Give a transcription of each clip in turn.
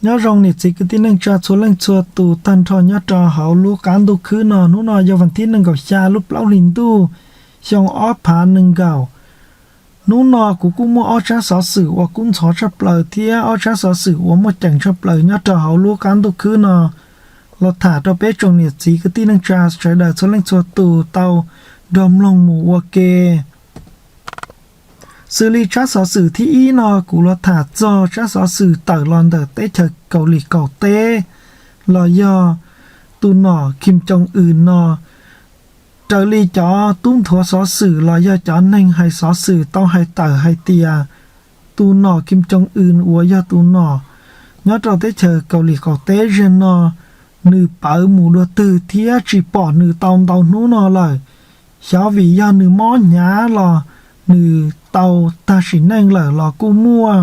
Nyob zoo niam txiv kwv tij neej tsa txhua leej txhua tus tag nrho nyob rau hauv lub qab ntuj khwb no. Hnub no yog vas thib nees nkaum xya lub plaub hlis ntuj, xyoo ob phav nees nkaum. Hnub no kuv kuj muaj ob tsab xov xwm uas kub ntxhov tshaj plaws thiab ob tsab xov xwm uas muaj ceem tshaj plaws nyob rau hauv lub qab ntuj khwb no los tham rau peb tsoom niam txiv kwv tij neej tsa sawv daws txhua leej txhua tus tau nrog mloog mus ua ke. Xws li tsab xov xwm thib ib no kuv los tham txog tsab xov xwm tawm los ntawm teb chaws Kauslim Kaum Teb los yog tus nom Kim Jong-un no. Raws li cov tub nthuav xov xwm los yog cov neeg hais xov xwm tau hais tawm hais tias tus nom Kim Jong-un uas yog tus nom nyob rau teb chaws Kauslim Kaum Teb zaum no, nws pawv mus dua twg thiab tsis pom nws tau ntau hnub no lawm. Xyov vim yog nws mob hnyav los nws tau tag sim neej lawm los kuj muaj.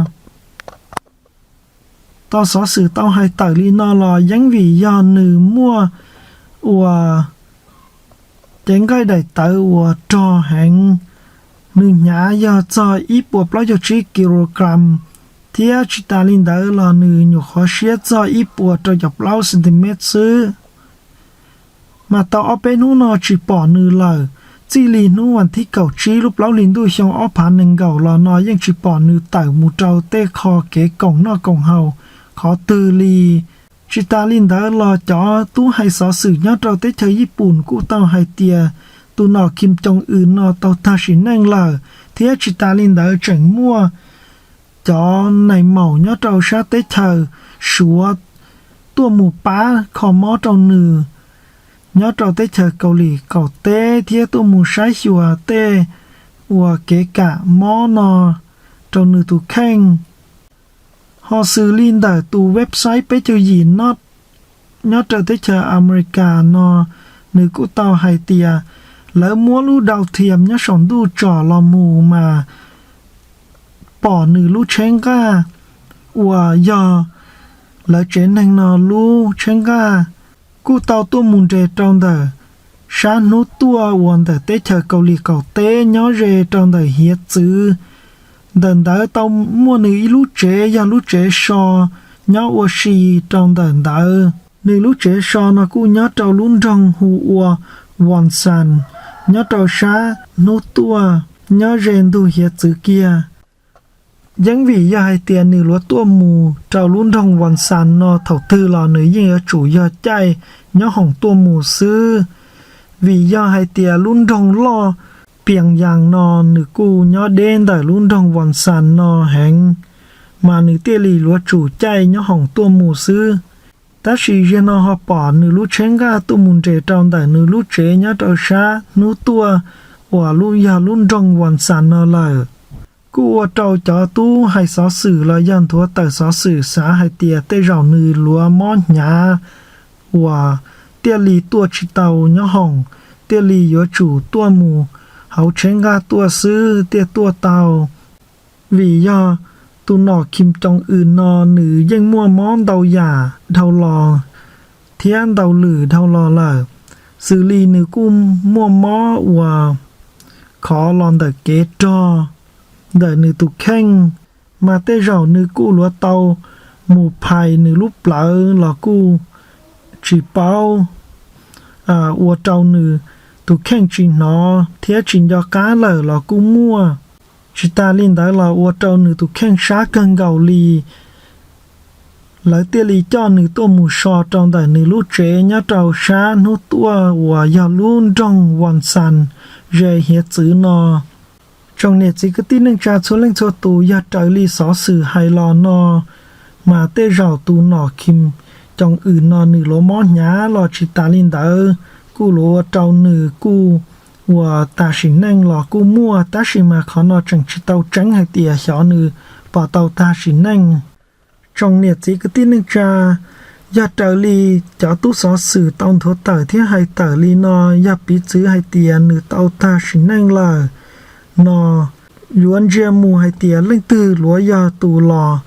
Tau xov xwm tau hais tawm li no los yeej vim yog nws muaj ua cev nqaij daim tawv uas rog heev, nws hnyav yog txog ib puas plaub caug tsib kilogram, thiab tsis tas li ntawd los nws nyuam qhuav siab txog ib puas rau caum plaub centimet xwb. Mas tau ob peb hnub no tsis pom nws lawm, txij li hnub vas thib kaum tsib lub plaub hlis ntuj xyoo ob phav nees nkaum los no yeej tsis pom nws tawm mus rau tej qho kev koom noj koom haus qhov twg li. Tsis tas li ntawd los cov tub hais xov xwm nyob rau teb chaws Yij Pum kuj tau hais tias tus nom Kim Jong-un no tau tag sim neej lawm, thiab tsis tas li ntawd tseem muaj cov nais maum nyob rau sab teb chaws Suav tuaj mus pab kho mob rau nws nyob rau teb chaws Kauslim Kaum Teb thiab tuaj mus saib xyuas tej uas kev kam mob no rau nws tus kheej. Ho xws li ntawm tus website peb caug yim no nyob rau teb chaws Amelikas no, nws kuj tau hais tias lawv muab lub dau thiam nyob saum ntuj tsom los mus mas pom nws lub tsheb nqaj uas yog lawv tsev neeg no lub tsheb nqaj kuj tau tuaj mus nres rau ntawm sab hnub tuaj uas ntawm teb chaws Kauslim Kaum Teb nyob ze rau ntawm hiav txwv. Ntawm ntawd tau muaj nws ib lub tsev yog lub tsev so nyob ua si rau ntawm ntawd. Nws lub tsev so no kuj nyob rau lub nroog hu ua Wonsan, nyob rau sab hnub tuaj nyob ze ntug hiav txwv kiag. Yeej vim yog hais tias nws luav tuaj mus rau lub nroog Wonsan no thaum twg los nws yeej yuav tsum yog caij nyob hoom tuaj mus xwb, vim yog hais tias lub nroog loj Pyongyang no nws kuj nyob deb ntawm lub nroog Wonsan no heev, mas nws thiaj li yuav tsum caij nyob hoom tuaj mus xwb. Tab sis zaum no ho pom nws lub tsheb nqaj tuaj mus nres rau ntawm nws lub tsev nyob rau sab hnub tuaj uas yog lub nroog Wonsan no lawm. Kuj ua rau cov tub hais xov xwm los yog nthuav tawm xov xwm xav hais tias tej zaum nws luav mob hnyav uas thiaj li tuaj tsis tau nyob hoom, thiaj li yuav tsum tuaj mus hauv tsheb nqaj tuaj xwb thiaj tuaj tau. Vim yog tus nom Kim Jong-un no nws yeej muaj mob ntau yam dhau los thiab ntau lwm dhau los lawm, xws li nws kuj muaj mob uas khov los ntawm kev rog ntawm nws tus kheej, mas tej zaum nws kuj yuav tau mus phais nws lub plawv los kuj tsis paub, ua rau nws tus kheej tsis hnov thiab tsis nco qab lawm los kuj muaj. Tsis tas li ntawd los ua rau nws tus kheej sab kawg nkaus li. Lawv thiaj li coj nws tuaj mus so rau ntawm nws lub tsev nyob rau sab hnub tuaj uas yog lub nroog Wonsan ze hiav txwv no. Tsoom niam txiv kwv tij neej tsa txhua leej txhua tus, yog raws li xov xwm hais los no, mas tej zaum tus nom Kim Jong-un no nws luav mob hnyav los tsis tas li ntawd, kuj luav ua rau nws kuj uas tag sim neej los kuj muaj, tab sis mas qhov no tseem tsis tau tseeb hais tias xyov nws puas tau tag sim neej. Tsoom niam txiv kwv tij neej tsa, yog raws li cov tub xov xwm tau nthuav tawm thiab hais tawm li no, yog piv txwv hais tias nws tau tag sim neej lawm no, yuav ntsia mus hais tias leej twg luav yog tus los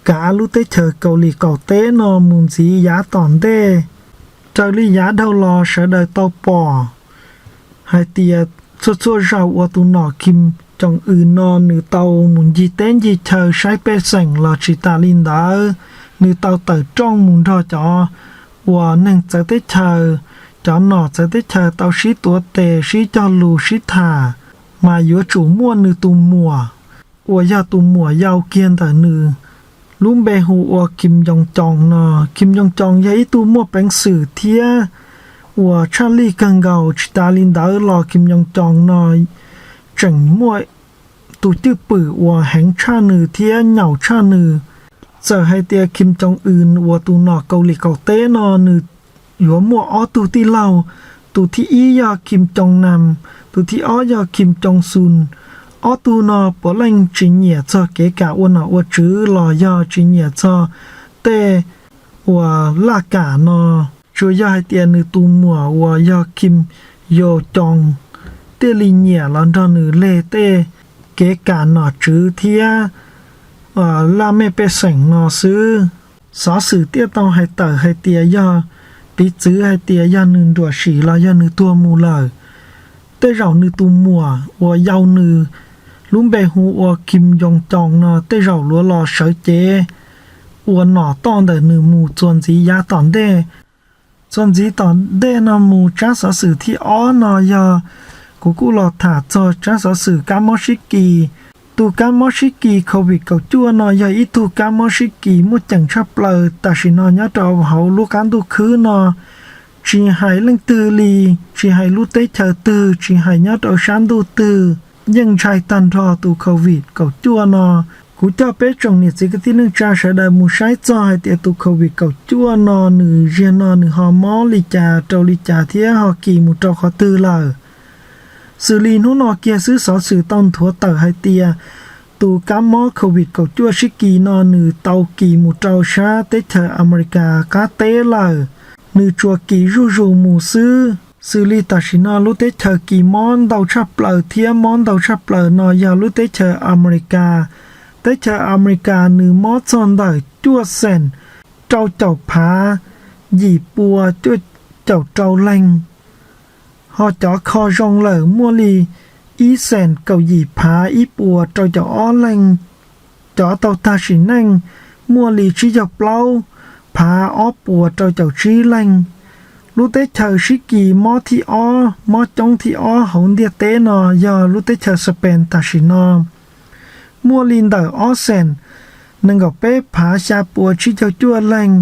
kav lub teb chaws Kauslim Kaum Teb no mus ntxiv yav tom ntej. Raws li yav dhau los sawv daws tau pom hais tias txhua txhua zaus uas tus nom Kim Jong-un no nws tau mus ncig teb ncig chaw saib pej xeem los tsis tas li ntawd, nws tau tawm rooj mus nrog cov uas neeg txawv teb chaws, cov nom txawv teb chaws tau sib tuav tes, sib cog lus, sib tham, mas yuav tsum muaj nws tus muam uas yog tus muam yau kiag ntawm nws, lub npe hu ua Kim Jong Joon no. Kim Jong Joon yog ib tug muaj peev xwm thiab uas tshaj lij kawg nkaus. Tsis tas li ntawd los Kim Jong Joon no tseem muaj tus cwj pwm uas heev tshaj nws thiab nyaum tshaj nws. Txawm hais tias Kim Jong Un uas tus nom Kauslim Kaum Teb no nws yuav muaj ob tug tij laug, tus thib ib yog Kim Jong Nam, tus thib ob yog Kim Jong Sun. Ob tug no puav leej tsis nyiam txog kev kam ua nom ua tswv los yog tsis nyiam txog tej uas laj kam no. Tsuas yog hais tias nws tus muam uas yog Kim Yo Jong thiaj li nyiam los nrog nws leg tej kev kam nom tswv thiab laj mej pej xeem no xwb. Xov xwm thiaj tau hais tawm hais tias yog, piv txwv hais tias yog nws nruam sim los yog nws tuag mus lawm, tej zaum nws tus muam uas yau nws, lub npe hu ua Kim Jong Joon no tej zaum luav los sawv cev ua nom toj ntawm nws mus txuas ntxiv yav tom ntej. Txuas ntxiv tom ntej no mus, tsab xov xwm thib ob no yog kuv kuj los tham txog tsab xov xwm kab mob sib kis. Tus kab mob sib kis Covid kaum cuaj no yog ib tug kab mob sib kis muaj ceem tshaj plaws tam sim no nyob rau hauv lub qab ntuj khwb no. Tsis hais leej twg li, tsis hais lub teb chaws twg, tsis hais nyob rau sab ntuj twg, yeej ntshai tag nrho tus Covid kaum cuaj no. Kuv coj peb tsoom niam txiv kwv tij neej tsa sawv daws mus saib txog hais tias tus Covid kaum cuaj no nws ziag no nws ho mob li cas rau li cas thiab ho kis mus rau qhov twg lawm. Xws li hnub no kiag xwb xov xwm tau nthuav tawm hais tias tus kab mob Covid kaum cuaj sib kis no nws tau kis mus rau sab teb chaws Amelikas qab teb lawm. Nws tsuas kis zuj zus mus xwb. Xws li tam sim no lub teb chaws kis mob ntau tshaj plaws thiab mob ntau tshaj plaws no yog lub teb chaws Amelikas. Teb chaws Amelikas nws mob txog ntawm cuaj xeem rau caum phav yim pua cuaj caum rau leeg, ho cov kho zoo lawm muaj li ib xeem kaum yim phav ib puas rau caum ob leeg. Cov tau tag sim neej muaj li tsib caug plaub phav ob puas rau caum tsib leeg. Lub teb chaws sib kis mob thib ob, mob coob thib ob hauv ntiaj teb no yog lub teb chaws Spain tam sim no, muaj li ntawm ob xeem nees nkaum peb phav xya puas tsib caug cuaj leeg.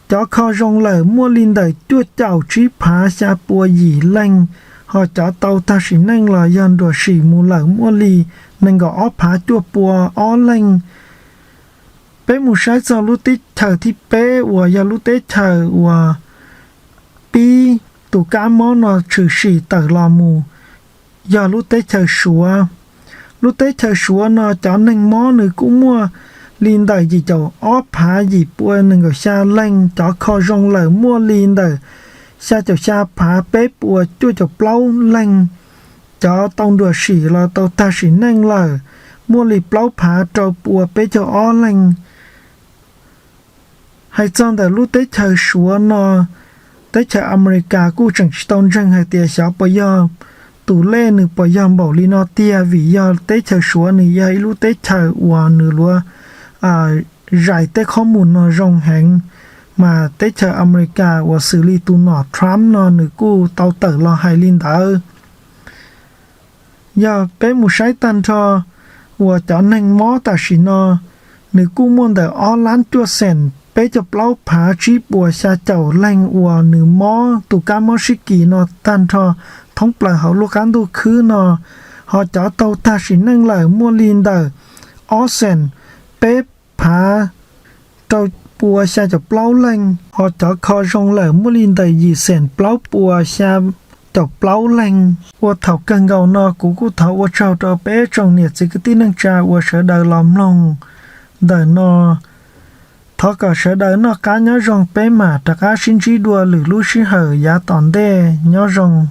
Cov kho zoo lawm muaj li ntawm cuaj caum tsib phav xya puas yim leeg, ho cov tau tag sim neej los yog nruam sim mus lawm muaj li nees nkaum ob phav cuaj puas ob leeg. Peb mus saib txog lub teb chaws thib peb uas yog lub teb chaws uas pib tus kab mob no tshwm sim tawm los mus yog lub teb chaws Suav. Lub teb chaws Suav no cov neeg mob nws kuj muaj li ntawm yim caum ob phav yim pua nees nkaum xya leej, cov kho zoo lawm muaj li ntawm xya caum xya phav peb puas cuaj caum plaub leej, cov tau nruam sim los tau tag sim neej lawm muaj li plaub phav rau pua peb caug ob leej. Hais txog ntawm lub teb chaws Suav no, teb chaws Amelikas kuj tseem tsis tau ntseeg hais tias xyov puas yog tus lej nws puas yog npaum li no tiag, vim yog teb chaws Suav nws yog ib lub teb chaws uas nws luav zais tej qhob mus no zoo heev, mas teb chaws Amelikas uas xws li tus nom Trump no nws kuj tau tawm los hais li ntawd. Yog peb mus saib tag nrho uas cov neeg mob tam sim no, nws kuj muaj ntawm ob lab cuaj xeem peb caug plaub phav tsib puas xya caum leeg uas nws mob tus kab mob sib kis no tag nrho thoob plaws hauv lub qab ntuj khwb no, ho cov tau tag sim neej lawm muaj li ntawm ob xeem peb phav rau pua xya caum plaub leej, ho cov kho zoo lawm muaj li ntawm yim xeem plaub pua xya caum plaub leej. Ua thaum kawg nkaus no kuv kuj thov ua tsaug rau peb tsoom niam txiv kwv tij neej tsa uas sawv daws los mloog ntawm no. Thov kom sawv daws noj qab nyob zoo, peb mam rov qab sib ntsib dua lwm lub sij hawm yav tom ntej. Nyob zoo.